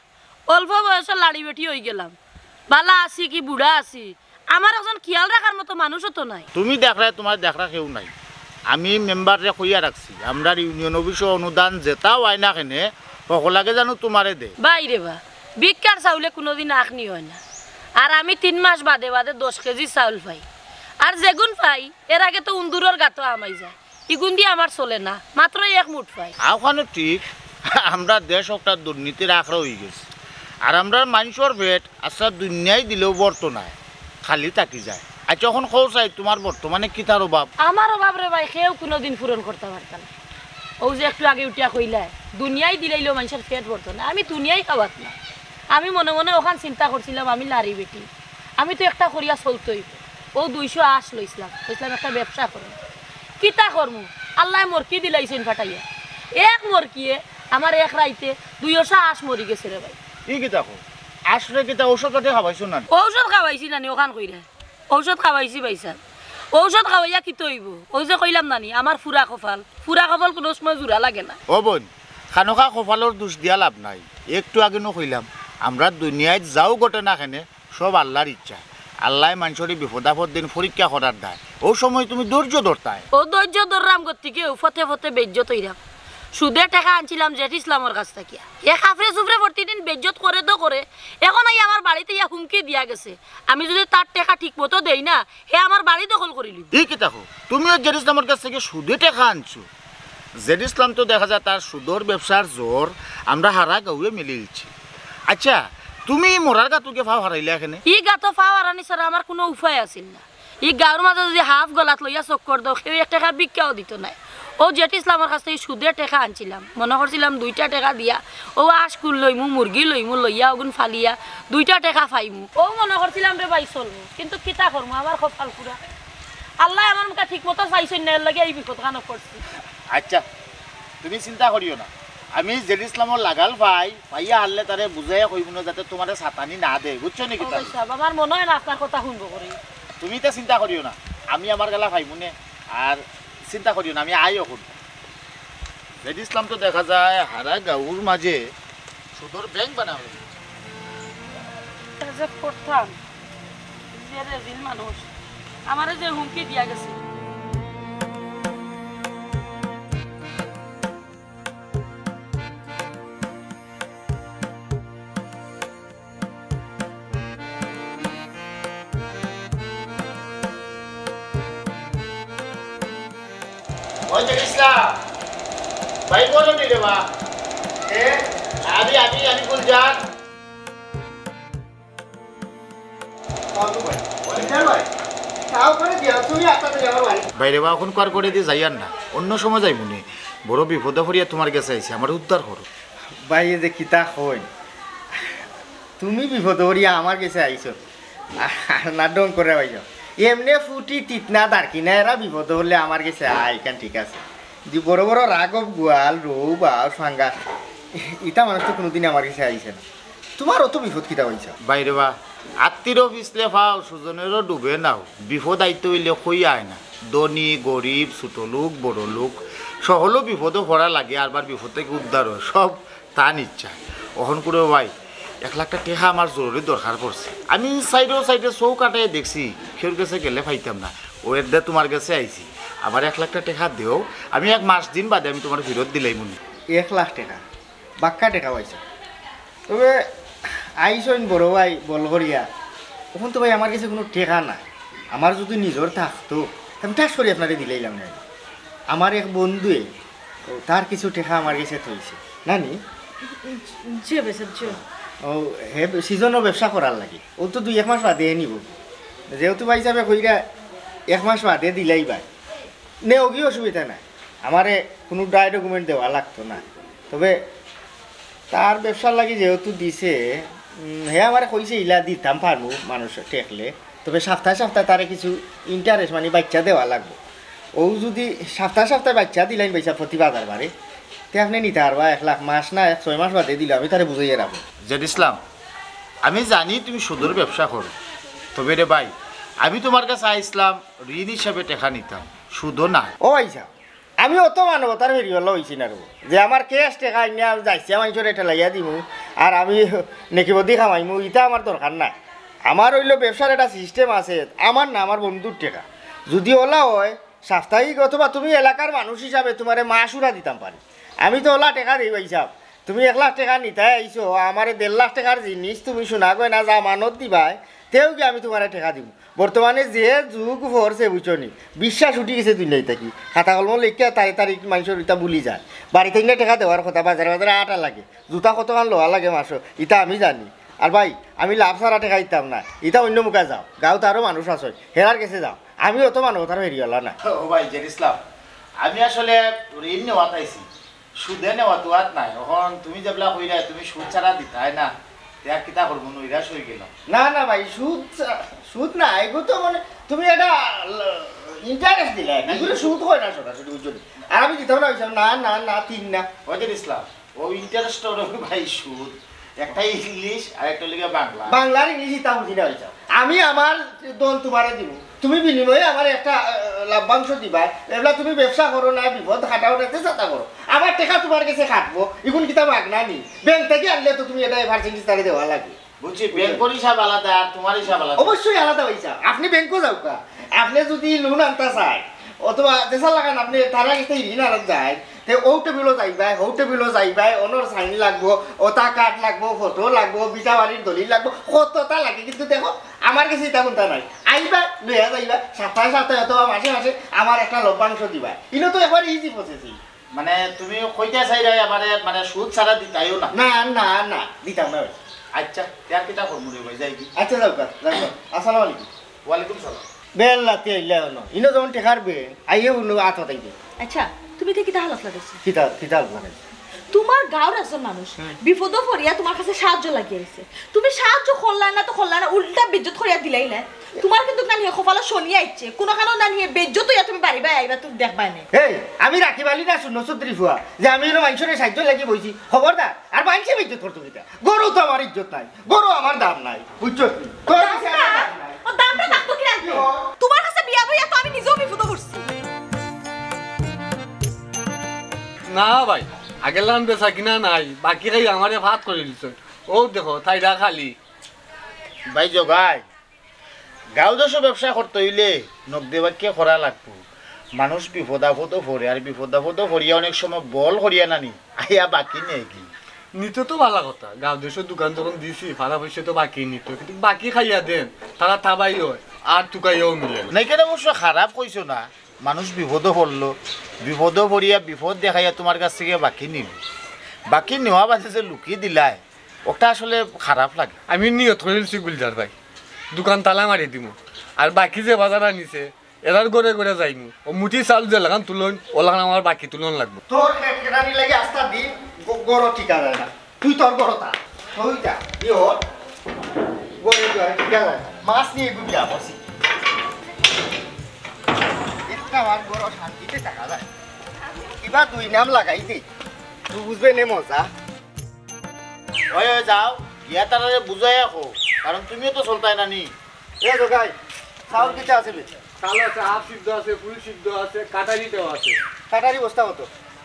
অল্প বয়সে লাড়ি বেটি অইগেলাম, বালা আছি কি বুড়া আছি, আমার একজন খিয়াল রাখার মতো মানুষও তো নাই। তুমি দেখরায়, তোমার দেখরা কেউ নাই। আমি মেম্বাররে কইয়া রাখছি, আমরার ইউনিয়ন অফিসো অনুদান যেতাউ আয় না কেনে, হকল আগে জানো তোমারে দে। ভাই রে বা, ভিক্ষার চাউলে কুনুদিন আখনি অয় না। আর আমি তিন মাস বাদে বাদে দশ কেজি চাউল পাই। আর যেগুন পাই, এর আগে তো উন্দুরর গাতো হামাই যায়। ইগুন দি আমার চলে না, মাত্র এক মুঠ পাই। অখানও ঠিক, আমরার দেশ একটা দুর্নীতির আখড়া অইগেছে। আর আমরার মানষর পেট আচ্ছা দুনিয়ায় দিলেও ভরতো নায়, খালি থাকি যায়। আচ্ছা, অখন কও চাই, তোমার বর্তমানে কিতার অভাব? আমার অভাব রে ভাই, কেউ কুনুদিন পূরণ করতা পারতা না। অউ যে একটু আগে উঠিয়া কইলায়, দুনিয়ায় দিলাইলেও মানষর পেট ভরতো না, আমি দুনিয়ায় খাওয়াত না। আমি মনে মনে অখান চিন্তা করছিলাম, আমি লাড়ি বেটি, আমি তো একটা করিয়া চলতে অইবো। অউ দুইশো আশ লইছিলাম, কইছিলাম একটা ব্যবসা করমু। কিতা করমু? আল্লায় মরকি দিলাইছইন ফাটাইয়া। এক মরকিয়ে আমার এক রাইতে দুইশো আশ মরি গেছে রে ভাই। ই কিতা কও? আশরে কিতা ঔষধ পাতি খাওয়াইছো না? ঔষধ খাওয়াইছি নানি, অখান কইরা। ঔষধ খাওয়াইছি ভাইসাব। ঔষধ খাওয়াইয়া কিতা অইবো? অউ যে কইলাম নানি, আমার ফুরা কপাল। ফুরা কপাল কুনু সময় জুড়া লাগে না। ও বইন, খানোখা কপালর দুষ দিয়া লাভ নাই। একটু আগে নু কইলাম, আমরা দুনিয়াত যাউ ঘটে না কেনে, সব আল্লার ইচ্ছা। আল্লায় মানষরে বিপদ আপদ দেইন পরীক্ষা করার দায়। অউ সময় তুমি ধৈর্য ধরতায়। অউ ধৈর্য ধররাম গতিকে অউ ফতে ফতে বেইজ্জত অইরাম। সুদে টেকা আনছিলাম জেঠ ইসলামর কাছ থাকিয়া। হে কাফরে চুফরে প্রতিদিন বেইজ্জত করে তো করে, এখন আইয়া আমার বাড়িত আইয়া হুমকি দিয়া গেছে, আমি যুদি তার টেকা ঠিক মতো দেই না, হে আমার বাড়ি দখল করি লিবো। ই কিতা কও? তুমিও জেড ইসলামর কাছ থাকি সুদে টেকা আনছো? জেড ইসলাম তো দেখা যায় তার সুদর ব্যবসার জোর আমরা হারা গাঁওয়ে মিলিলিছি। আচ্ছা, তুমি মরার গাতো গিয়া ফাও হারাইলা কেনে? ই গাতো ফাও হারানি ছাড়া আমার কুনু উপায় আছিল না। ই গাঁওর মাঝে যুদি হাফ গলাত লইয়া চক্কর দেও, কেউ এক টেকা ভিক্ষাও দিতো নায়। অউ জেড ইসলামর কাছ থাকি সুদে টেকা আনছিলাম, মনো করছিলাম দুইটা টেকা দিয়া অউ আঁশ কুল লইমু, মুরগি লইমু, লইয়া অগুন ফালিয়া দুইটা টেকা পাইমু। অউ মনো করছিলাম রে ভাই চলমু, কিন্তু কিতা করমু, আমার কপাল পুড়া। আল্লায় আমার মুখা ঠিক মতো চাইছইন না, এরলাগি ই বিপদখানো পড়ছি। আচ্ছা, তুমি চিন্তা করিও না, আমি জেড ইসলামর লাগাল পাই, পাইয়া হারলে তারে বুঝাইয়া কইমুনে যাতে তুমারে সাতানি না দেয়, বুঝছো নি ও কিতা? ভাই সাব, আমার মনো অয় না আপনার কথা হুনবো করি। তুমি ইতা চিন্তা করিও না, আমি আমার গেলা পাইমুনে, আর চিন্তা করিও না, আমি আই অখন। জেড ইসলাম তো দেখা যায় হারা গাঁওর মাঝে সুদর ব্যাংক বানাইল। তা যে করতাম, যে রেজিল মানুষ, আমারে যে হুমকি দিয়া গেছে। ওই যে ইসলাম, ভাই বলো নি রে বা? এ, আমি, আমি, আমি গুলজার। ভাই রে বা, অখন কার ঘরে দি যাইয়ার না, অন্য সময় যাইমুনে। বড় বিপদো পড়িয়া তুমার গেছে আইছি, আমারে উদ্ধার করো। ভাই, এই যে কিতা কইন, তুমি বিপদো পড়িয়া আমার গেছে আইছো, আর না ঢং করে আইছো। এমনে ফুটি তিতনা দারকিনা এরা বিপদো পড়লে আমার গেছে আয়, ইখান ঠিক আছে। যে বড় বড় রাঘব বোয়াল, রউ বা ফাঙ্গাস, ইতা মানুষ তো কুনুদিন আমার গেছে আইছে না। তুমার অত বিপদ কিতা অইছে? ভাই রে বা, আত্তিরও পিছলে ফাও, স্বজনেরও ডুবে নাও। বিপদ আইতে অইলে কই আয় না। ধনী, গরিব, ছোট লোক, বড় লোক, সকলও বিপদো পড়া লাগে, আরবার বিপদ থাকি উদ্ধার অয়, সব তান ইচ্ছা। অখন করে ভাই, এক লাখটা টেকা আমার জরুরি দরকার পড়ছে। আমি সাইডো সাইডে চউখ আটাইয়া দেখছি, কেউর গেছে গেলে পাইতাম না। অউ এরদে তুমার গেছে আইছি, আমার এক লাখটা টেকা দেও, আমি এক মাস দিন বাদে আমি তুমারে ফিরত দিলাইমুনে। এক লাখ টেকা? বাক্কা টেকা পাইছো। তবে আইছইন বড় ভাই বল করিয়া, অখন তো ভাই আমার গেছে কুনু টেকা নাই। আমার যুদি নিজর থাকতো, আমি ঠাস করি আপনারে দিলাইলাম না। আমার এক বন্ধুয়ে, অউ, তার কিছু টেকা আমার গেছে থইছে। নানি? জি ভাই সাব, জি। অউ, হে সিজনো ব্যবসা করার লাগি। অউ তো দুই এক মাস বাদে নিবো। যেহেতু ভাই সাবে কইরা এক মাস বাদে দিলাইবা, নেওগি অসুবিধা নাই, আমারে কুনু document দেওয়া লাগতো না। তবে তার ব্যবসার লাগি যেহেতু দিছে, উম, হে আমারে কইছে ইলা দিতাম পারমু মানুষ ঠেকলে, তবে সাপ্তায় সাপ্তায় তারে কিছু interest মানে বাইচ্চা দেওয়া লাগবো। অউ যুদি সাপ্তায় সাপ্তায় বাইচ্চা দিলাইন ভাই সাব প্রতি বাজার বারে, তে আপনে নিতা পারবা এক লাখ। মাস না, এক ছয় মাস বাদে দিলে আমি তারে বুঝাইয়া রাখমু। জেড ইসলাম, আমি জানি তুমি সুদর ব্যবসা করো, তবে রে ভাই, আমি তুমার গেছে আইছলাম ঋণ হিসাবে টেকা নিতাম, সুদো না। ও ভাই সাব, আমি অত মানবতার ফেরিওয়ালা অইছি না রে, যে আমার cash টেকা আনিয়া আমি যাইছিয়া মানষরে ঠেলাইয়া দিমু, আর আমি নেকিবদি কামাইমু, ইতা আমার দরকার নাই। আমার অইলো ব্যবসার একটা system আছে, আমার না, আমার বন্ধুর টেকা। যুদি অলা অয়, সাপ্তাহিক অথবা তুমি এলাকার মানুষ হিসাবে তুমারে মাসুরা দিতাম পারি। আমি তো অলা টেকা দেই ভাই সাব। তুমি এক লাখ টেকা নিতায় আইছো, আমারে দেড় লাখ টেকার জিনিস তুমি সোনা গয়না জামানত দিবায়, তেউ গি আমি তুমারে টেকা দিমু। বর্তমানে যে যুগ পড়ছে বুঝছো নি, বিশ্বাস উঠি গেছে দুনিয়া থাকি। খাতা কলম লেখিয়া তারিখ তারিখ মানষর ইতা ভুলি যায়। বাড়িত আইনা টেকা দেওয়ার কথা, বাজারে বাজারে আটা লাগে, জুতা কতখান লওয়া লাগে মাসো, ইতা আমি জানি। আর ভাই, আমি লাভ ছাড়া টেকা দিতাম না, ইতা অন্য মুখা যাও, গাঁওত আরো মানুষ আছে, হেরার গেছে যাও, আমি অত মানবতার ফেরিওয়ালা না। ও ভাই জেড ইসলাম, আমি আসলে ঋণ নেওয়াত আইছি, সুদে নেওয়াত তো আর নাই। অখন তুমি যেবলা কইরায় তুমি সুদ ছাড়া দিতায় না, তে আর কিতা করমু, নৈরাশ অইগেলাম। না না ভাই, সুদ ছা-, সুদ না, এগু তো মানে তুমি একটা ল-, interest দিলায়, এগুরে সুদ কয় না সরাসরি, বুঝছো নি? আর আমি দিতাম না, অইছে না, না, না, তিন না। ওই যে ইসলাম, ও interest ওর ভাই সুদ, একটা ইংলিশ আর একটা লিখে বাংলা। বাংলার ইংলিশ ইতা বুঝি না অইছে। আমি আমার ধন তুমারে দিমু, তুমি বিনিময়ে আমারে একটা, আহ, লভ্যাংশ দিবায়। এবলা তুমি ব্যবসা করো না, বিপদ কাটাও না, তে যেতা করো। আমার টেকা তুমার গেছে কাটবো, ইগুন কিতা মাগনা নি? ব্যাংক থাকি আনলে তো তুমি এটা এমার্জেন্সি তারে দেওয়া লাগে। বুঝছি, ব্যাংকর হিসাব আলাদা আর তুমার হিসাব আলাদা। অবশ্যই আলাদা অইছে। আপনে ব্যাংকো যাউক্কা, আপনে যুদি loan আনতা চায়, অথবা যেসার লাখান আপনে তারার গেছে ঋণ আরত যায়, তে অউ টেবিলো যাইবায়, হউ টেবিলো যাইবায়, অনর সাইন লাগবো, অতা কার্ড লাগবো, ফটো লাগবো, ভিটা বাড়ির দলিল লাগবো, কততা লাগে। কিন্তু দেখো, আমার গেছে ইতা কুন্তা নাই। আইবা, লইয়া যাইবা, সপ্তাহে সপ্তাহে অথবা মাসে মাসে আমার একটা লভ্যাংশ দিবা। ইনো তো একবার ইজি প্রসেসিং। মানে, তুমি কইতা চাইরায় আমারে, মানে, সুদ ছাড়া দিতায়ও না? না, না, না, দিতাম না ভাই। আচ্ছা, তে আর কিতা করমু রে ভাই, যাই কি? আচ্ছা, যাও গা, যাও গা। আসসালামু আলাইকুম। ওয়ালাইকুম সালাম। বেল লাতি আইলা অনো। ইনো যেমন টেকার বে, আইয়ে অনো আত পাতাইবে। আচ্ছা, তুমি তে কিতা হালত লাগাইছো? কিতা, কিতা হালত লাগাইছো? তোমার গাঁওর একজন মানুষ হুম। বিপদো পড়িয়া তোমার কাছে সাহায্য লাগিয়া আইছে। তুমি সাহায্য করলায় না তো করলায় না, উল্টা বেইজ্জত করিয়া দিলাইলায়। তোমার কিন্তু নানি হে কপালো শনি আইছে, কুনুখানো নানি হে বেইজ্জত অইয়া তুমি বাড়ি বায় আইবা, তুমি দেখবায় নে। এই, আমি রাখি বালি না শূন্য চৌধুরী ফুয়া, যে আমি অনো মানষরে সাহায্য লাগি বইছি, খবরদার। আর মানষে বেইজ্জত করতো কিতা? গরু তো আমার ইজ্জত নাই, গরু আমার দাম নাই, বুঝছো নি? তোর কাছে আমার দাম নাই। ও দামটা থাকতো কি রাখবে? তোমার কাছে বিয়া বইয়া তো আমি নিজেও বিপদো পড়ছি। না ভাই, আগের লাখান বেচা কিনা নাই, বাকি খাই আমারে ফাত করি দিছে। অউ দেখো, থাইটা খালি। ভাই জগাই, গাঁও দেশো ব্যবসা করতে অইলে নগদে বাক্যে করা লাগবো। মানুষ বিপদ আপদো পড়ে, আর বিপদ আপদো পড়িয়া অনেক সময় বল করিয়া নানি, আইয়া বাকি নেয় কি? নিতো তো ভালা কথা, গাঁও দেশো দোকান যখন দিছি, পাড়া পড়শিয়ে তো বাকি নিতো, কিন্তু বাকি খাইয়া দেন, তারা থাবাই অয়, আর তুকাইয়াও মিলে না। নাই কেনে অবশ্য খারাপ কইছো না, মানুষ বিপদো পড়লো, বিপদো পড়িয়া বিপদ দেখাইয়া তোমার কাছ থাকি বাকি নিল, বাকি নেওয়া বাদে যে লুকি দিলায়, অটা আসলে খারাপ লাগে। আমি নিয়ত করিলিছি গুলজার ভাই, দোকান তালা মারি দিমু, আর বাকি যে বাজার আনিছে, এরার ঘরে ঘরে যাইমু, অউ মুঠি চাউল যে লাখান তুলইন, অউ লাখান আমার বাকি তুলন লাগবো। তোর খেট খেটানি লাগি আস্তা দিন গ-, গরো টিকা যায় না। তুই তোর গরো তা, তুই যা, ইয়ে হল, গরো যা, টিকা যায় না। মাছ নিয়া গুলিয়া বসি। একটা বার গরো শান্তিতে থাকা যায়। কিবা দুই নাম লাগাই দে, তুই বুঝবে নে মজা। ওই, ওই যাও, গিয়া তারারে বুঝাইয়া কও, কারণ তুমিও তো চলতায় না নি। এ জগাই, চাউল কিতা আছে বে? চাল আছে, হাফ সিদ্ধ আছে, ফুল সিদ্ধ আছে, কাটারিটাও আছে। কাটারি বস্তা কত?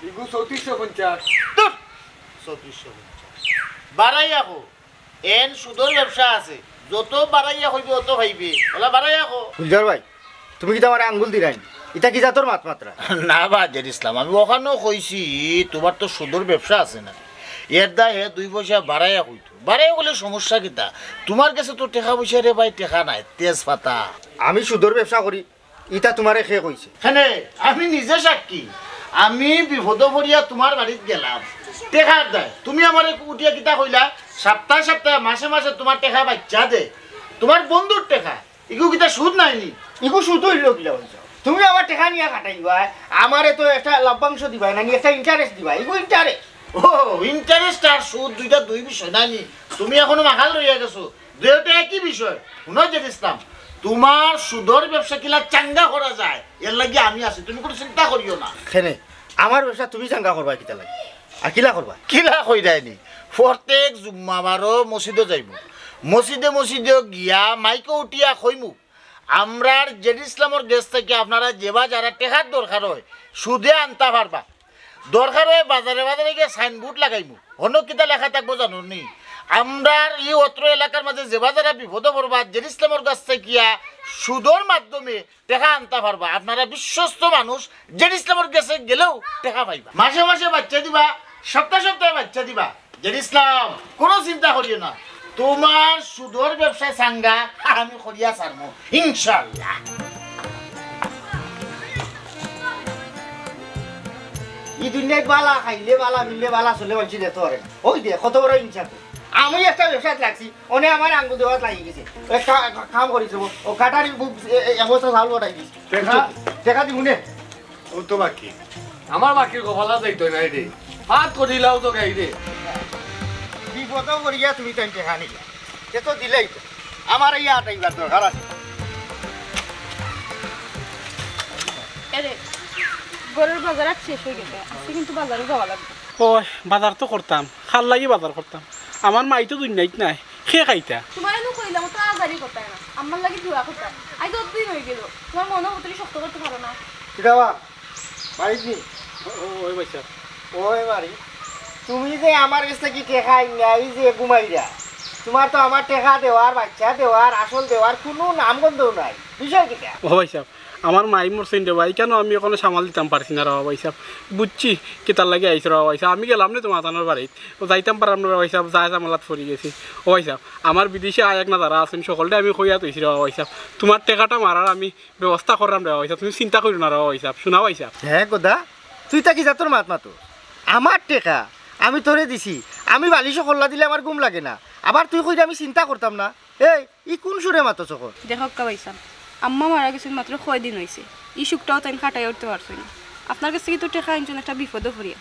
ইগু চৌত্রিশশো পঞ্চাশ। ধুর, চৌত্রিশশো পঞ্চাশ। বাড়াইয়া কও, এন সুদর ব্যবসা আছে, যত বাড়াইয়া কইবে অত পাইবে, অলা বাড়াইয়া কও। গুলজার ভাই, তুমি কিতা আমারে আঙ্গুল দিরায় নি? ইতা কি জাতর মাত মাতরায়? না বা জেড ইসলাম, আমি অখানও কইছি, তোমার তো সুদর ব্যবসা আছে না, এর দায় হে দুই পয়সা বাড়াইয়া কইতো। বাড়াইয়া কইলে সমস্যা কিতা? তোমার গেছে তো টেকা পয়সা রে ভাই, টেকা নাই, তেজ পাতা। আমি সুদর ব্যবসা করি, ইতা তোমারে কে কইছে? কেনে, আমি নিজে সাক্ষী। আমি বিপদো পড়িয়া তোমার বাড়িত গেলাম, টেকার দায়। তুমি আমারে উঠিয়া কিতা কইলা? সপ্তাহে সপ্তাহে, মাসে মাসে তোমার টেকা বাইচ্চা দে, তোমার বন্ধুর টেকা। ইগু কিতা সুদ নায় নি? ইগু সুদ অইলো কিলা বলছো? তুমি আমার টেকা নিয়া খাটাইবায়, আমারে তো একটা লভ্যাংশ দিবায় না নি, একটা ইন্টারেস্ট দিবায়, ইগু ইন্টারেস্ট। ও, ইন্টারেস্ট আর সুদ দুইটা দুই বিষয় নায় নি? তুমি অখনো মাখাল রইয়া গেছো, দুইটা একই বিষয়। হুনো জেড ইসলাম, তোমার সুদর ব্যবসা কিলা চাঙ্গা করা যায়, এর লাগি আমি আছি, তুমি কুনু চিন্তা করিও না। কেনে, আমার ব্যবসা তুমি চাঙ্গা করবায় কিতা লাগি? আর কিলা করবায়? কিলা কইরায় নি? প্রত্যেক জুম্মাবারও মসজিদো যাইমু, মসজিদে মসজিদে গিয়া মাইকো উঠিয়া কইমু, আমরার জেড ইসলামর গেছ থাকি আপনারা যেবা যারা টেকার দরকার অয়, সুদে আনতা পারবা। দরকার অয় বাজারে বাজারে গিয়া সাইনবোর্ড লাগাইমু, হনো কিতা লেখা থাকবো জানো নি? আমরার ই অত্র এলাকার মাঝে যেবা যারা বিপদো পড়বা, জেড ইসলামর গেছ থাকিয়া সুদর মাধ্যমে টেকা আনতা পারবা। আপনারা বিশ্বস্ত মানুষ, জেড ইসলামর গেছে গেলেও টেকা পাইবা। মাসে মাসে বাইচ্চা দিবা, সপ্তাহে সপ্তাহে বাইচ্চা দিবা। জেড ইসলাম, কুনু চিন্তা করিও না, তোমার সুদর ব্যবসা চাঙ্গা আমি করিয়া ছাড়মু, ইনশাআল্লাহ। ই দুনিয়াত বালা খাইলে বালা, মিললে বালা, চলে মানষে দেখতে পারে না। ওই দে, কত বড় ইনসাফ। আমি একটা ব্যবসাত লাগছি, অনে আমার আঙ্গুল দেওয়াত লাগি গেছে। ওই কা-, কা-, কাম করি যাবো। ও কাটারি বু-, এ-, এ-, এক বস্তা চাউল পাঠাই দিস। টেকা? টেকা দিমু নে। ও তো বাকি। আমার বাকির কপালা যাইতো নাই রে। ফাত করিলাও তো গাই রে। বিপদো পড়িয়া তুমি তাই টেকা নিলা। সে তো দিলেই তো। আমার এই আটাইবার দরকার আছে। এরে, ঘরর বাজার আজ শেষ অই গেছে। আজকে কিন্তু বাজারো যাওয়া লাগবো। ওই, বাজার তো করতাম, কার লাগি বাজার করতাম? আমার মাই তো দুনিয়াত নাই, কে খাইতা? তোমারে নু কইলাম, অত আজারি করতায় না। আমার লাগি দোয়া করতায়। আইজ অত দিন অই গেল, তোমার মনও অতরি শক্ত করতে পারো না। কিতা বা? বাড়িত নি? ও, ও, ওই বাইচ্চা। ওই বাড়ি। তুমি যে আমার গেছ থাকি টেকা আইনা, এই যে ঘুমাইরা, তোমার তো আমার টেকা দেওয়ার, বাইচ্চা দেওয়ার, আসল দেওয়ার কুনু নামগন্ধও নাই। বিষয় কিতা? ও ভাইসাব, আমার মাই মরছইন রে বা, ইখানও আমি অখনো সামাল দিতাম পারছি না রে বা ভাইসাব। বুঝছি কিতার লাগি আইছো রে বা ভাইসাব, আমি গেলাম নে তুমার তানর বাড়িত, ও যাইতাম পারলাম না রে বা ভাইসাব, যায় ঝামেলাত পড়ি গেছি। ও ভাইসাব, আমার বিদেশে আয় এক না যারা আছইন, হকলরে আমি কইয়া থইছি রে বা ভাইসাব, তুমার টেকাটা মারার আমি ব্যবস্থা কররাম রে বা ভাইসাব, তুমি চিন্তা করিও না রে বা ভাইসাব, হুনো ভাইসাব। হে গদা, তুই ইতা কিজাতর মাত মাতস? আমার টেকা আমি তোরে দিছি, আমি বালিশো কল্লা দিলে আমার ঘুম লাগে না, আবার তুই কইরে আমি চিন্তা করতাম না। এই, ই কুন সুরে মাতস অখন? দেখউক্কা ভাইসাব, আম্মা মারা গেছইন মাত্র কয়দিন অইছে, ই সুখটাও তাইন কাটাইয়া উঠতে পারছইন না। আপনার গেছ থাকি তো টেকা আনছইন একটা বিপদো পড়িয়া,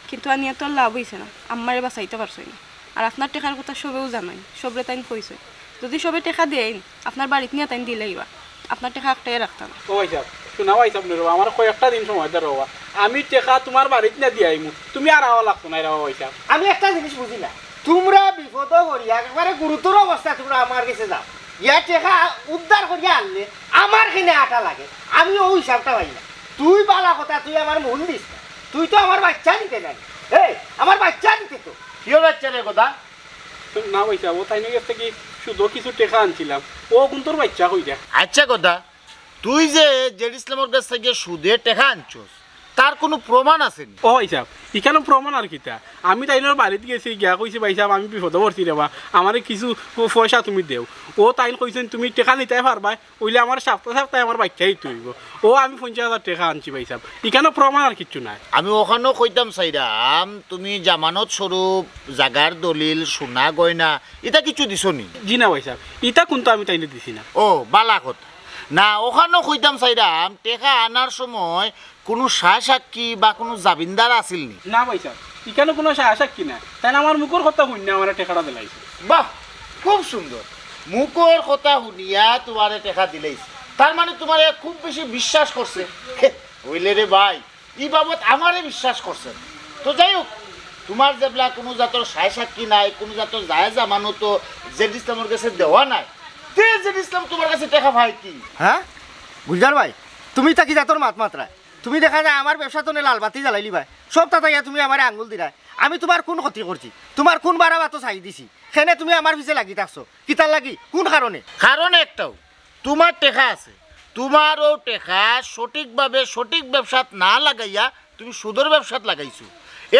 কিন্তু আনিয়া তো আর লাভ অইছে না, আম্মারে বাঁচাইতে পারছইন না। আর আপনার টেকার কথা সবেউ জানইন, সবরে তাইন কইছইন। যুদি সবে টেকা দেইন, আপনার বাড়িত নিয়া তাইন দিলাইবা, আপনার টেকা একটাইও রাখতা না। ও ভাইসাব, হুনো ভাইসাব নি রে বা, আমারে কয়েকটা দিন সময় দেও রে বা, আমি টেকা তুমার বাড়িত নিয়া দিয়াইমু, তুমি আর আওয়া লাগতো নায় রে বা ভাইসাব। আমি একটা জিনিস বুঝি না, তুমরা বিপদো পড়িয়া একবারে গুরুতর অবস্থায় তুমরা আমার গেছে যাও, ইয়া টেকা উদ্ধার করিয়া আনলে আমার কেনে আটা লাগে, আমি অউ হিসাবটা পাই না। তুই বালা কথা, তুই আমার মন দিস না, তুই তো আমার বাইচ্চা নিতে নায়। এই, আমার বাইচ্চা নিতে তো। কিওর বাইচ্চা রে গদা? না ভাইসাব, ও তাইনর গেছ থাকি সুদো কিছু টেকা আনছিলাম, ও কুনতর বাইচ্চা কইরা। আইচ্ছা গদা, তুই যে জেড ইসলামর গেছ থাকি সুদে টেকা আনছস, তার কুনু প্রমাণ আছে নি? ও ভাইসাব, ইখানো প্রমাণ আর কিতা? আমি তাইনর বাড়িত গেছি, গিয়া কইছি, "ভাইসাব, আমি বিপদো পড়ছি রে বা, আমারে কিছু প-, পয়সা তুমি দেও।" ও তাইন কইছইন, "তুমি টেকা নিতায় পারবায়, অইলে আমারে সাপ্তা সাপ্তায় আমার বাইচ্চা দিতে অইবো।" ও আমি পঞ্চাশ হাজার টেকা আনছি ভাইসাব, ইখানো প্রমাণ আর কিচ্ছু নাই। আমি অখানো কইতাম চাইরাম, তুমি জামানত স্বরূপ জাগার দলিল, সোনা গয়না, ইতা কিচ্ছু দিছো নি? জি না ভাইসাব, ইতা কুনতা আমি তাইনরে দিছি না। ও, বালা কথা। না, অখানো কইতাম চাইরাম, টেকা আনার সময় কুনু সায় সাক্ষী বা কুনু জামিনদার আছিল নি? না ভাইসাব, ইখানো কুনু সায় সাক্ষী নাই। তাইন আমার মুখর কথা হুনিয়া আমারে টেকাটা দিলাইছে। বাহ, খুব সুন্দর। মুখর কথা হুনিয়া তুমারে টেকা দিলাইছে, তার মানে তুমারে খুব বেশি বিশ্বাস করছে। হে, অইলে রে ভাই, ই বাবদ আমারে বিশ্বাস করছে না। তো যাই হউক, তুমার যেবলা কুনু জাতর সায় সাক্ষী নাই, কুনু জাতর জায়েজ আমানত জেড ইসলামর গেছে দেওয়া নাই, তে জেড ইসলাম তুমার গেছে টেকা পায় কি? হে গুলজার ভাই, তুমি ইতা কিজাতর মাত মাতরায়? তুমি দেখা যায় আমার ব্যবসা তনে লাল বাতি জ্বালাইলিবায়, সব তাতাইয়া তুমি আমারে আঙ্গুল দিরায়। আমি তুমার কুন ক্ষতি করছি? তুমার কুন বাড়া বাতো ছাই দিছি? কেনে তুমি আমার পিছে লাগি থাকছো? কিতার লাগি? কুন কারণে? কারণ একটাউ, তুমার টেকা আছে, তুমার অউ টেকা সঠিকভাবে সঠিক ব্যবসাত না লাগাইয়া তুমি সুদর ব্যবসাত লাগাইছো।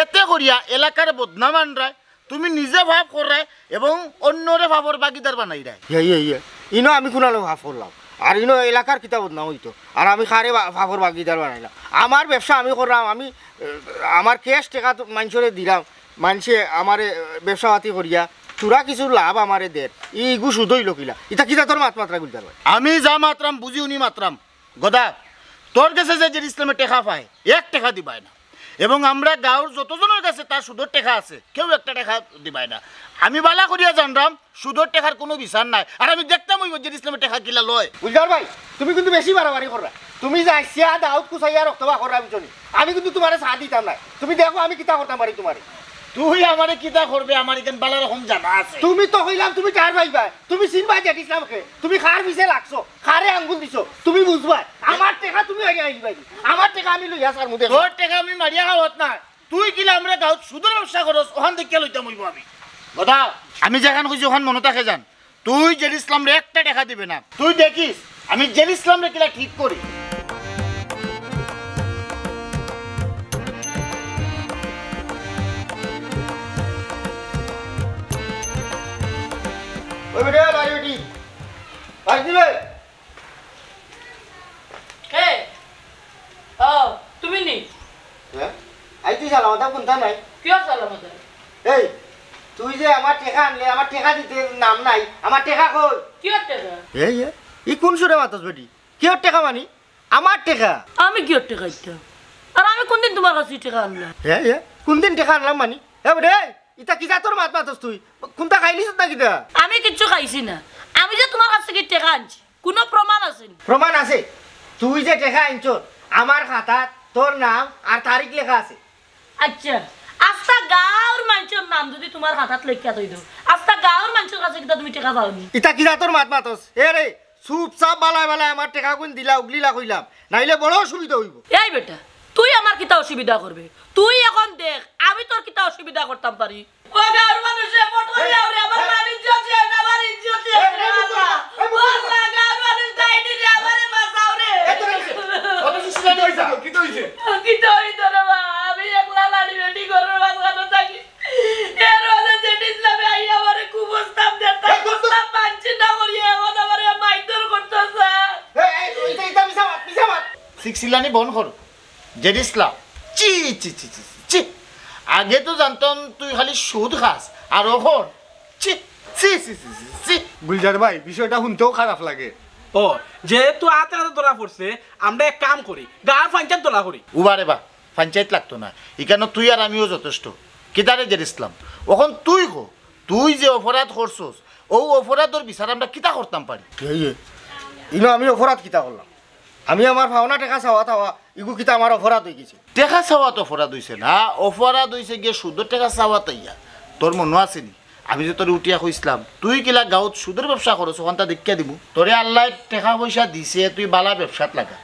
এতে করিয়া এলাকার বদনাম আনরায়, তুমি নিজে পাপ কররায় এবং অন্যরে পাপর ভাগিদার বানাইরায়। ইয়ে, ইয়ে, ইয়ে। ইনো আমি কুনালো পাপ করলাম? আর ইনো এলাকার কিতা বদনাম অইতো? আর আমি কারে বা-, পাপর ভাগিদার বানাইলাম? আমার ব্যবসা আমি কররাম, আমি, এ, আমার cash টেকা তো মানষরে দিলাম, মানষে আমারে, এ, ব্যবসা পাতি করিয়া থুড়া কিছু লাভ আমারে দের, ইগু সুদ অইলো কিলা? ইতা কিজাতর মাত মাতরায় গুলজার ভাই? আমি যা মাতরাম বুঝি হুনি মাতরাম। গদা, তোর গেছে যে জেড ইসলামে টেকা পায়, এক টেকা দিবায় না। এবং আমরা গাঁওর যতজনর গেছে তার সুদর টেকা আছে, কেউ একটা টেকা দিবায় না। আমি বালা করিয়া জানরাম, সুদর টেকার কুনু বিচার নাই। আর আমি দেখতাম অইবো জেড ইসলামে টেকা কিলা লয়। গুলজার ভাই, তুমি কিন্তু বেশি বাড়াবাড়ি কররায়। তুমি যে আইসিয়া দাউদ কুচাইয়া রক্ত বার কররায়, বুঝছো নি? আমি কিন্তু তুমারে ছাড় দিতাম নায়। তুমি দেখো আমি কিতা করতাম পারি তুমারে। তুই আমারে কিতা করবে, আমার ইখান বালা রকম জানা আছে। তুমি তো কইলাম তুমি টেকা পাইবায়, তুমি চিনবায় জেড ইসলামরে। তুমি কার পিছে লাগছো, কারে আঙ্গুল দিছো, তুমি বুঝবায়। আমার টেকা তুমি আগে আইবায়, আমার টেকা আমি লইয়া ছাড়মু দেখো। তোর টেকা আমি মারিয়া খাওয়াত নায়। তুই কিলা আমরার গাঁওত সুদর ব্যবসা করস, অখান দেখিয়া লইতাম অইবো আমি। গদা, আমি যেখান কইছি অখান মনো থাকে যান। তুই জেড ইসলামরে একটা টেকা দিবে না। তুই দেখিস আমি জেড ইসলামরে কিলা ঠিক করি। ওই বেটা, বাড়ি বেটি। বাড়ি দিবে? কে? ও, তুমি নি? হ্যাঁ? আই তুই সালামতা কুনতা নাই? কিওর সালামতা? এই, তুই যে আমার টেকা আনলে, আমার টেকা দিতে নাম নাই, আমার টেকা কই? কিওর টেকা? এই, এই, ই কুন সুরে মাতস বেটি? কিওর টেকা মানি? আমার টেকা। আমি কিওর টেকা দিতাম? আর আমি কুনদিন তুমার কাছে টেকা আনলাম? এ, এ, কুনদিন টেকা আনলাম মানি? এ বেটা, এই, ইতা কিজাতর মাত মাতস তুই? কুনতা খাইলিছস না কিতা? আমি কিচ্ছু খাইছি না। আমি যে তুমার কাছ থাকি টেকা আনছি, কুনু প্রমাণ আছে নি? প্রমাণ আছে। তুই যে টেকা আনছস, আমার খাতাত তোর নাম আর তারিখ লেখা আছে। আচ্ছা, আস্তা গাঁওর মানষর নাম যুদি তুমার খাতাত লেখিয়া থই দেও, আস্তা গাঁওর মানষর কাছে কিতা তুমি টেকা পাও নি? ইতা কিজাতর মাত মাতস? এ রে, চুপচাপ বালায় বালায় আমার টেকাগুন দিলা, উগলিলা কইলাম, নাইলে বড় অসুবিধা অইবো। এই বেটা, তুই আমার কিতা অসুবিধা করবে? তুই অখন দেখ, আমি তোর কিতা অসুবিধা করতাম পারি। ও গাঁওর মানুষ, এ ফটো এই, লাও রে, আমার এই, মান ইজ্জত শেষ, আমার ইজ্জত শেষ, এই, এই, আল্লাহ। এই, ও আল্লাহ, গাঁওর মানুষ, ডাইনি রে, আমারে বাঁচাও রে। এই, তোরা চিল্লানি বন্ধ কর। জেড ইসলাম, ছি, ছি, ছি, ছি, ছি। আগে তো জানতাম তুই খালি সুদ খাস, আর অখন ছি, ছি, ছি, ছি, ছি, ছি। গুলজার ভাই, বিষয়টা হুনতেও খারাপ লাগে। ও, যেহেতু আতে আতে ধরা পড়ছে, আমরা এক কাম করি, গাঁওর পঞ্চায়েত ধরা করি। উবা রে বা, পঞ্চায়েত লাগতো না, ইখানো তুই আর আমিও যথেষ্ট। কিতারে জেড ইসলাম, অখন তুই ক, তুই যে অপরাধ করছস, অউ অপরাধর বিচার আমরা কিতা করতাম পারি? এই যে, ইনো আমি অপরাধ কিতা করলাম? আমি আমার পাওনা টেকা চাওয়া থাওয়া, ইগু কিতা আমার অপরাধ অইগেছে? টেকা চাওয়াত অপরাধ অইছে না, অপরাধ অইছে গিয়া সুদর টেকা চাওয়াত আইয়া। তোর মনো আছে নি? আমি যে তোরে উঠিয়া কইছলাম, তুই কিলা গাঁওত সুদর ব্যবসা করস, অখানতা দেখিয়া দিমু। তোরে আল্লায় টেকা পয়সা দিছে, তুই বালা ব্যবসাত লাগা।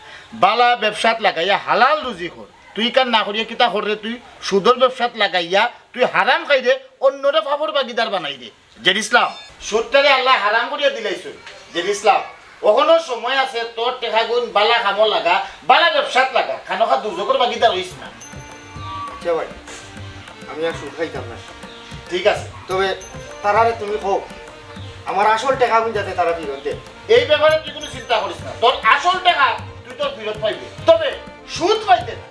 বালা ব্যবসাত লাগাইয়া হালাল রুজি কর। তুই ইখান না করিয়া কিতা কররে তুই? সুদর ব্যবসাত লাগাইয়া তুই হারাম খাইরে, অন্যরে পাপর ভাগিদার বানাইরে। জেড ইসলাম, সুদটারে আল্লায় হারাম করিয়া দিলাইছইন। জেড ইসলাম, অখনো সময় আছে, তোর টেকাগুন বালা কামো লাগা, বালা ব্যবসাত লাগা, খানোখা দুজখর ভাগিদার অইস না। আচ্ছা ভাই, আমি আর সুদ খাইতাম না। ঠিক আছে। তবে তারারে তুমি কও, আমার আসল টেকাগুন যাতে তারা ফিরত দেয়। এই ব্যাপারে তুই কুনু চিন্তা করিস না, তোর আসল টেকা তুই তোর ফিরত পাইবে, তবে সুদ পাইতে না।